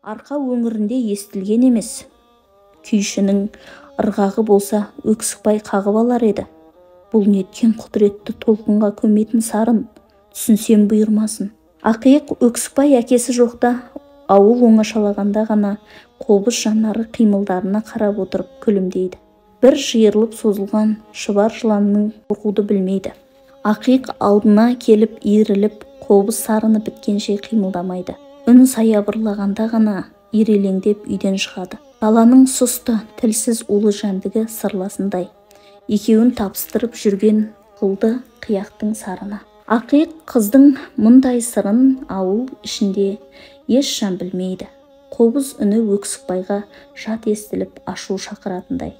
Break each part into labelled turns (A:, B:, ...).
A: Арқа өңірінде естілген емес. Күйшінің ырғағы болса, Өксікбай қағып алар еді. Бұл неткен құдіретті толқынға көметін сарын, түсінсем бұйырмасын. Ақиық Өксікбай әкесі жоқта ауыл оңашалағанда ғана қобыз жанары қимылдарына қарап отырып күлімдейді. Бір жиырылып созылған шұбар жыланның қорқуды білмейді. Ақиық алдына келіп иіріліп, қобыз сарыны біткенше қимылдамайды. Үн саябырлағанда ғана ирелеңдеп үйден шығады. Даланың сұсты, тілсіз улы жәндігі сырласындай. Екеуін табыстырып жүрген қылды қияқтың сарыны. Ақиық қыздың мұндай сырын ауыл ішінде еш жан білмейді. Қобыз үні Өксікбайға жат естіліп ашу шақыратындай.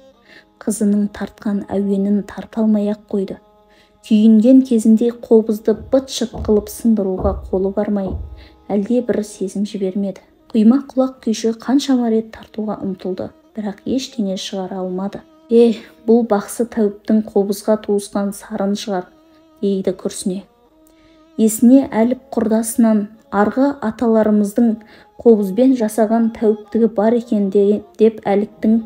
A: Қызының тартқан әуенін тарта алмай-ақ қойды. Күйінген кезінде қобызды быт-шыт қылып сындыруға қолы бармай, әлде бір сезім жібермеді. Құйма құлақ күйші қаншама рет тартуға ұмтылды, бірақ ештеңе шығара алмады. Бұл бақсы тәуіптің қобызға туысқан сарын шығар, дейді күрсіне. Есіне Әліп құрдасынан арғы аталарымыздың қобызбен жасаған тәуіптігі бар екен деп Әліктің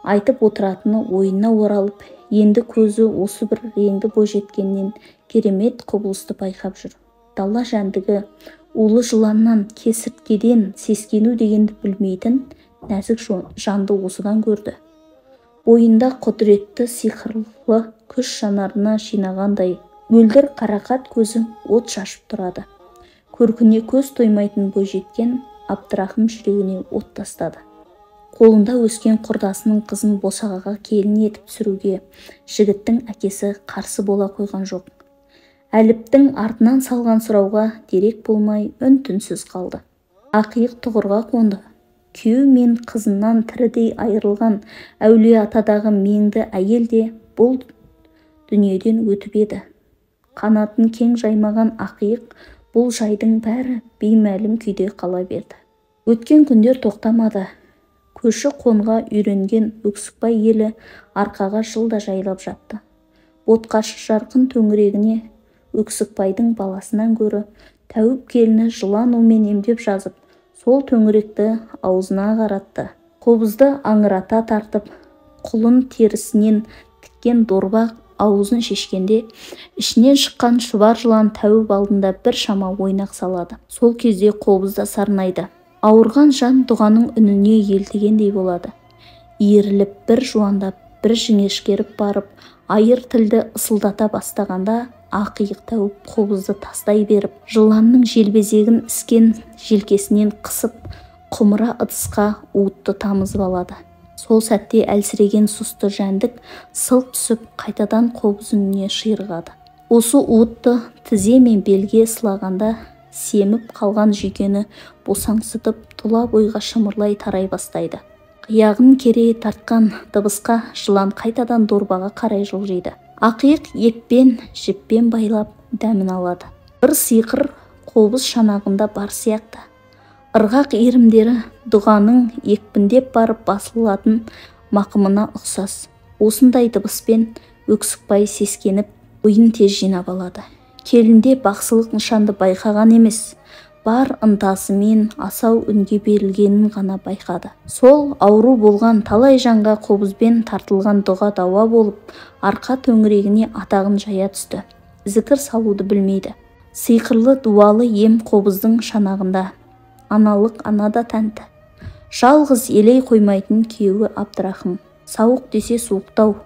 A: айтып отыратыны ойына оралып, енді көзі осы бір реңді бойжеткеннен керемет құбылысты байқап жүр. Дала жәндігі улы жыланнан, кесірткеден сескену дегенді білмейтін нәзік жанды осыдан көрді. Бойында құдіретті сиқырлы күш жанарына жинағандай мөлдір қарақат көзі от шашып тұрады. Көркіне көз тоймайтын бойжеткен Абдрахым жүрегіне от тастады. Қолында өскен құрдасының қызын босағаға келін етіп түсіруге жігіттің әкесі қарсы бола қойған жоқ. Әліптің артынан салған сұрауға дерек болмай үн-түнсіз қалды. Ақиық тұғырға қонды. Күйеу мен қызынан тірідей айырылған әулие атадағы меңді әйел де бұл дүниеден өтіп еді. Қанатын кең жаймаған Ақиық бұл жайдың бәрі беймәлім күйде қала берді. Өткен күндер тоқтамады. Көші қонға үйренген Өксікбай елі арқаға жылда жайлап жатты. Ботқашы жарқын төңірегіне Өксікбайдың баласынан гөрі тәуіп келіні жылан умен емдеп жазып, сол төңіректі аузына қаратты. Қобызды аңырата тартып, құлын терісінен тіккен дорба аузын шешкенде, ішінен шыққан шұбар жылан тәуіп алдында бір шама ойнақ салады. Сол кезде қобыз да сарнайды. Ауырған жан дұғаның үніне елтігендей болады. Иіріліп бір жуандап, бір жіңішкеріп барып, айыр тілді ысылдата бастағанда, Ақиық тәуіп қобызды тастай беріп, жыланның желбезегін іскен желкесінен қысып, құмыра ыдысқа уытты тамызып алады. Сол сәтте әлсіреген сұсты жәндік сылқ түсіп, қайтадан қобыз үніне ширығады. Осы уытты тізе мен белге сылағанда семіп қалған жүйкені босаңсытып, тұла бойға шымырлай тарай бастайды. Қияғын кере тартқан дыбысқа жылан қайтадан дорбаға қарай жылжиды. Ақиық еппен, жіппен байлап дәмін алады. Бір сиқыр қобыз шанағында бар сияқты. Ырғақ иірімдері дұғаның екпіндеп барып басылатын мақымына ұқсас. Осындай дыбыспен Өксікбай сескеніп, ойын тез жинап алады. Келінде бақсылық нышанды байқаған емес, бар ынтасымен асау үнге берілгенін ғана байқады. Сол ауру болған талай жанға қобызбен тартылған дұға дауа болып, арқа төңірегіне атағын жая түсті. Зікір салуды білмейді. Сиқырлы дуалы ем қобыздың шанағында. Аналық ана да тәнті. Жалғыз елей қоймайтын күйеуі Абдрахым. Сауық десе суықтау.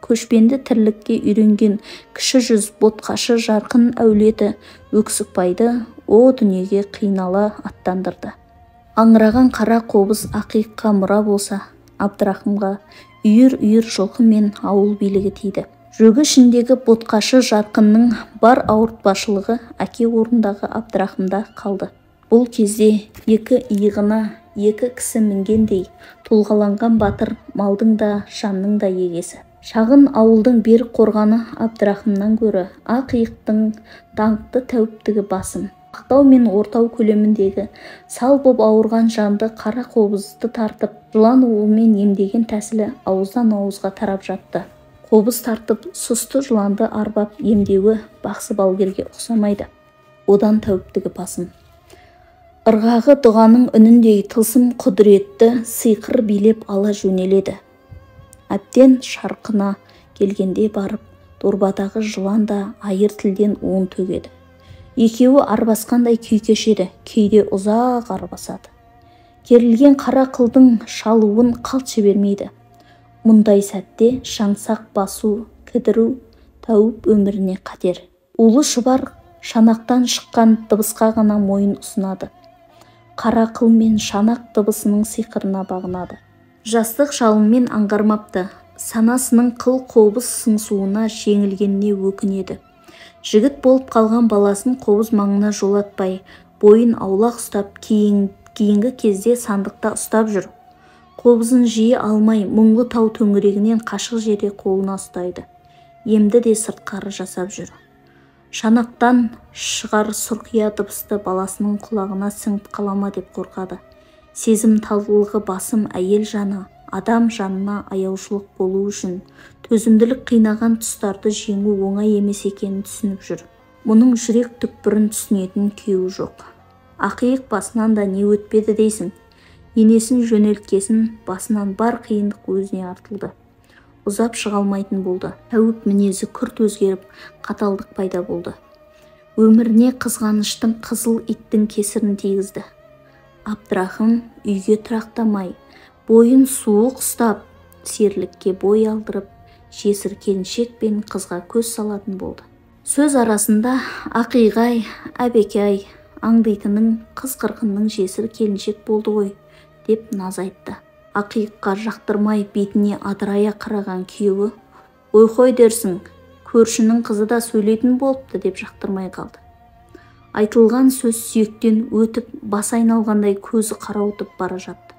A: Көшпенді тірлікке үйренген кіші жүз ботқашы жарқын әулеті Өксікбайды о дүниеге қинала аттандырды. Аңыраған қара қобыз Ақиыққа мұра болса, Абдрахымға үйір-үйір жылқы мен ауыл билігі тиді. Жөгі ішіндегі ботқашы жарқынның бар ауыртпашылығы әке орнындағы Абдрахымда қалды. Бұл кезде екі иығына екі кісі мінгендей тұлғаланған батыр малдың да жанның да егесі. Шағын ауылдың берік қорғаны Абдрахымнан гөрі Ақиықтың даңқты тәуіптігі басым. Ақтау мен ортау көлеміндегі сал боп ауырған жанды қара қобызды тартып, жылан уымен емдеген тәсілі ауыздан ауызға тарап жатты. Қобыз тартып, сұсты жыланды арбап емдеуі бақсы балгерге ұқсамайды. Одан тәуіптігі басым. Ырғағы дұғаның үніндей тылсым құдіретті сиқыр билеп ала жөнеледі. Әбден шарқына келгенде барып, дорбадағы жылан да айыр тілден уын төгеді. Екеуі арбасқандай күй кешеді, кейде ұзақ арбасады. Керілген қара қылдың шалуын қалт жібермейді. Мұндай сәтте жаңсақ басу, кідіру тәуіп өміріне қатер. Улы шұбар шанақтан шыққан дыбысқа ғана мойын ұсынады. Қара қыл мен шанақ дыбысының сиқырына бағынады. Жастық жалынмен аңғармапты, санасының қыл қобыз сыңсуына жеңілгеніне өкінеді. Жігіт болып қалған баласын қобыз маңына жолатпай, бойын аулақ ұстап, кейінгі кезде сандықта ұстап жүр. Қобызын жиі алмай, мұңлы тау төңірегінен қашық жерде қолына ұстайды. Емді де сыртқары жасап жүр. Шанақтан шығар сұрқия дыбысты баласының құлағына сіңіп қалама деп қорқады. Сезімталдылығы басым әйел жаны, адам жанына аяушылық болу үшін төзімділік қинаған тұстарды жеңу оңай емес екенін түсініп жүр. Мұның жүрек түкпірін түсінетін күйеуі жоқ. Ақиық басынан да не өтпеді дейсің. Енесін жөнелткесін басынан бар қиындық өзіне артылды. Ұзап шыға алмайтын болды. Тәуіп мінезі күрт өзгеріп, қаталдық пайда болды. Өміріне қызғаныштың қызыл иттің кесірін тигізді. Абдрахым үйге тұрақтамай, бойын суық ұстап, серілікке бой алдырып, жесір келіншек пен қызға көз салатын болды. Сөз арасында ақиғай, әбекай, аңдитының қыз қырқынның жесір келіншек болды ғой, деп наз айтты. Ақиыққа жақтырмай бетіне адырая қараған күйеуі, «Ойхой дерсің, көршінің қызы да сөйлейтін болыпты», деп жақтырмай қалды. Айтылған сөз сүйектен өтіп, бас айналғандай көзі қарауытып бара жатты.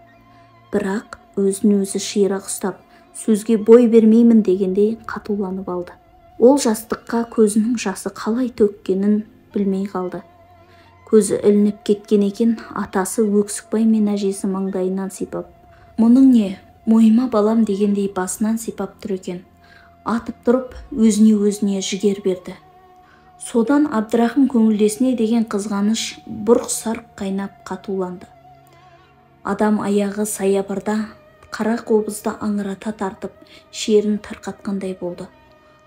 A: Бірақ өзін өзі ширақ ұстап, сөзге бой бермеймін дегендей қатуланып алды. Ол жастыққа көзінің жасы қалай төккенін білмей қалды. Көзі ілініп кеткен екен, атасы Өксікбай мен әжесі маңдайынан сипап, «Мұның не, мойыма балам» дегендей басынан сипап тұр екен. Атып тұрып, өзіне-өзіне жігер берді. Содан Абдрахым көңілдесіне деген қызғаныш бұрқ-сарқ қайнап қатуланды. Адам аяғы саябырда қара қобызды аңырата тартып, шерін тарқатқандай болды.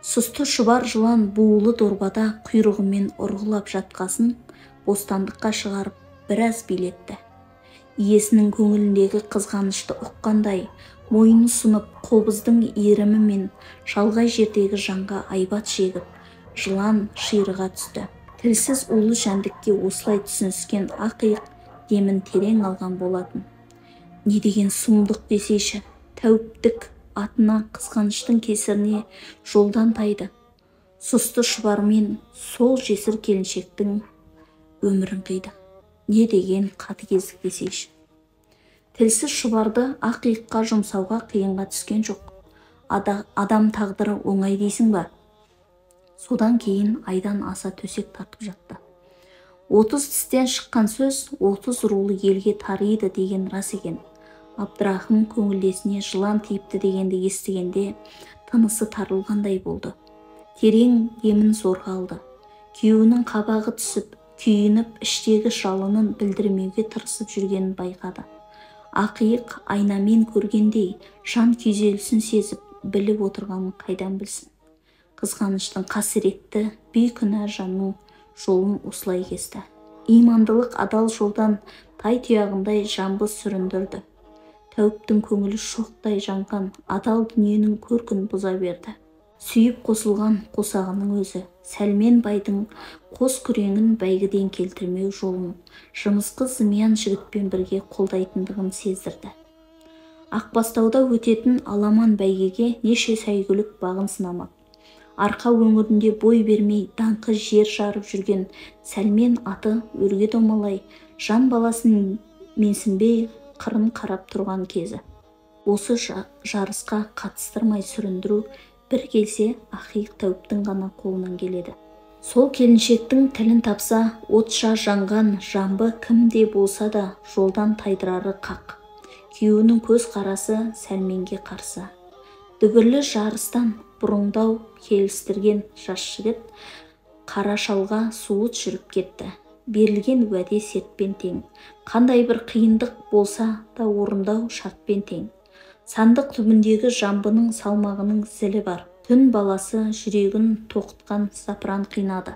A: Сұсты шұбар жылан буылы дорбада құйрығымен ұрғылап жатқасын бостандыққа шығарып біраз билетті. Иесінің көңіліндегі қызғанышты ұққандай, мойын ұсынып, қобыздың иірімімен шалғай жердегі жанға айбат шегіп, жылан ширыға түсті. Тілсіз улы жәндікке осылай түсініскен ақиық демін терең алған болатын. Не деген сұмдық десейші, тәуіптік атына қызғаныштың кесіріне жолдан тайды. Сұсты шұбармен сол жесір келіншектің өмірін қиды. Не деген қатыгездік десейші. Тілсіз шұбарды ақиыққа жұмсауға қиынға түскен жоқ. Адам тағдыры оңай дейсің ба? Содан кейін айдан аса төсек тартып жатты. 30 тістен шыққан сөз 30 рулы елге тариды деген рас екен. Абдрахым көңілдесіне жылан тиіпті дегенді естігенде тынысы тарылғандай болды. Терең демін зорға алды. Күйеуінің қабағы түсіп, күйініп, іштегі жалынын білдірмеуге тырысып жүргенін байқады. Ақиық айнамен көргендей жан күйзелісін сезіп, біліп отырғанын қайдан білсін. Қызғаныштың қасіретті бейкүнә жанның жолын осылай кесті. Имандылық адал жолдан тай тұяғындай жамбы сүріндірді. Тәуіптің көңілі шоқтай жанған адал дүниенің көркін бұза берді. Сүйіп қосылған қосағының өзі Сәлмен байдың қос күреңін бәйгіден келтірмеу жолын жымысқы зымиян жігітпен бірге қолдайтындығын сездірді. Ақбастауда өтетін аламан бәйгеге неше сәйгүлік бағын сынамақ. Арқа өңірінде бой бермей даңқы жер жарып жүрген Сәлмен аты өрге домалай, жан баласын менсінбей қырын қарап тұрған кезі. Осы жарысқа қатыстырмай сүріндіру бір келсе ақиық тәуіптің ғана қолынан келеді. Сол келіншектің тілін тапса, отша жанған жамбы кімде болса да жолдан тайдырары қақ. Күйеуінің көз қарасы Сәлменге қарсы. Дүбірлі жарыстан бұрыңдау келістірген жас жігіт қара шалға суыт жүріп кетті. Берілген уәде сертпен тең. Қандай бір қиындық болса да орындау шартпен тең. Сандық түбіндегі жамбының салмағының зілі бар. Түн баласы жүрегін тоқытқан запыран қинады.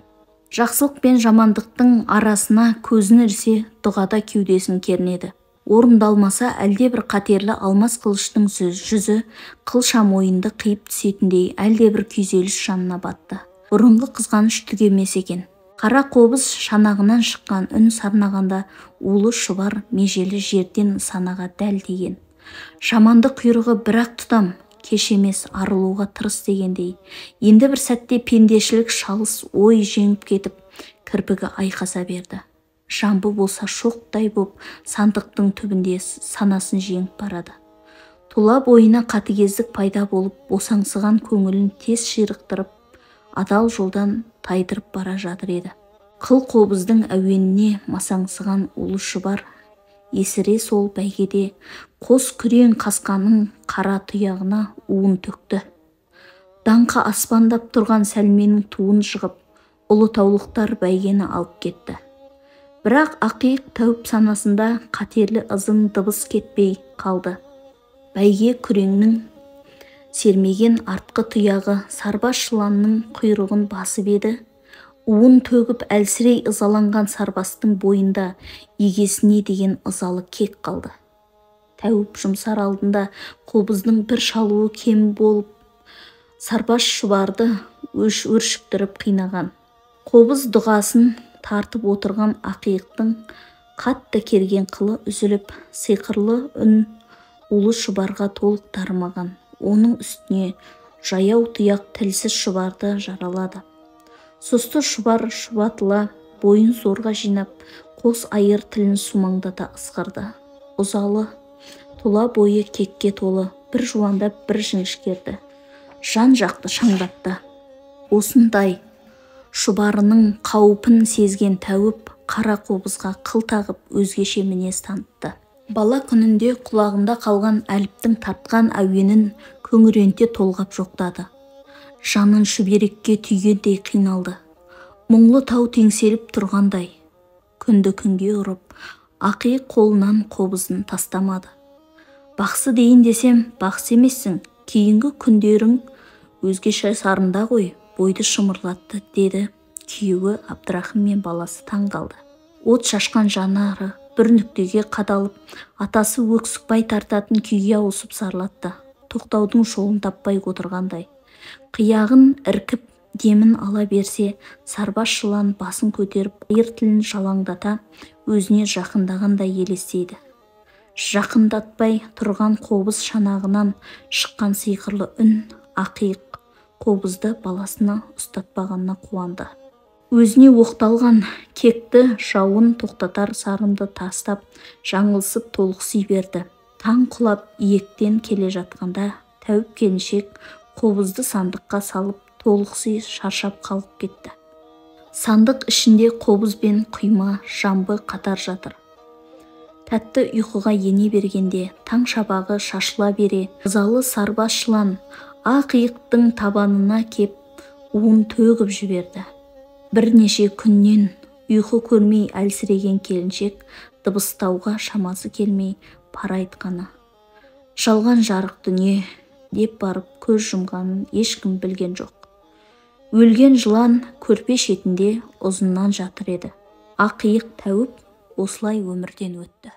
A: Жақсылық пен жамандықтың арасына көзін ілсе, дұғада кеудесін кернеді. Орындалмаса әлде бір қатерлі алмас қылыштың жүзі қылша мойынды қиып түсетіндей әлде бір күйзеліс жанына батты. Бұрынғы қызғаныш түк емес екен. Қара қобыз шанағынан шыққан үн сарнағанда улы шұбар межелі жерден санаға дәл тиген. Жаманды құйрығы бір-ақ тұтам, кеш емес арылуға тырыс дегендей. Енді бір сәтте пендешілік шалыс ой жеңіп кетіп, кірпігі айқаса берді. Жамбы болса шоқтай боп сандықтың түбінде санасын жеңіп барады. Тұла бойына қатыгездік пайда болып, босаңсыған көңілін тез ширықтырып, адал жолдан тайдырып бара жатыр еді. Қыл қобыздың әуеніне масаңсыған улы шұбар есіре сол бәйгеде қос күрең қасқаның қара тұяғына уын төкті. Даңқы аспандап тұрған Сәлменнің туын жығып, ұлытаулықтар бәйгені алып кетті. Бірақ ақиық тәуіп санасында қатерлі ызың дыбыс кетпей қалды. Бәйге күреңнің сермеген артқы тұяғы сарбас жыланның құйрығын басып еді. Уын төгіп әлсірей ызаланған сарбастың бойында егесіне деген ызалы кек қалды. Тәуіп жұмсар алдында қобыздың бір шалуы кем болып, сарбас шұбарды өршіктіріп қинаған. Қобыз дұғасын тартып отырған ақиықтың қатты керген қылы үзіліп, сиқырлы үн улы шұбарға толық дарымаған. Оның үстіне жаяу тұяқ тілсіз шұбарды жаралады. Сұсты шұбар шұбатыла бойын зорға жинап, қос айыр тілін сумаңдата ысқырды. Ұзалы тұла бойы кекке толы, бір жуандап, бір жіңішкерді. Жан жақты шаңдатты. Осындай шұбарының қаупін сезген тәуіп қара қобызға қыл тағып өзгеше мінез танытты. Бала күнінде құлағында қалған әліптің тартқан әуенін күңіренте толғап жоқтады. Жанын шүберекке түйгендей қиналды. Мұңлы тау теңселіп тұрғандай. Күнді күнге ұрып, ақиық қолынан қобызын тастамады. Бақсы дейін десем, бақсы емессің, кейінгі күндерің өзгеше сарында ғой, бойды шымырлатты, деді күйеуі Абдрахым мен баласы таң қалды. От шашқан жанары бір нүктеге қадалып, атасы Өксікбай тартатын күйге ауысып зарлатты. Тоқтаудың жолын таппай отырғандай. Қияғын іркіп демін ала берсе, сарбас жылан басын көтеріп, айыр тілін жалаңдата өзіне жақындағандай елестейді. Жақындатпай тұрған қобыз шанағынан шыққан сиқырлы үн ақиық қобызды баласына ұстатпағанына қуанды. Өзіне оқталған кекті жауын тоқтатар сарынды тастап, жаңылысып толықси берді. Таң құлап иектен келе жатқанда тәуіп келіншек қобызды сандыққа салып, толықси шаршап қалып кетті. Сандық ішінде қобыз бен құйма, жамбы қатар жатыр. Тәтті ұйқыға ене бергенде таң шабағы шашыла бере, ызалы сарбас жылан ақиықтың табанына кеп уын төгіп жіберді. Бірнеше күннен ұйқы көрмей әлсіреген келіншек дыбыстауға шамасы келмей пара айтқаны. Жалған жарық дүние деп барып көз жұмғанын ешкім білген жоқ. Өлген жылан көрпе шетінде ұзыннан жатыр еді. Ақиық тәуіп осылай өмірден өтті.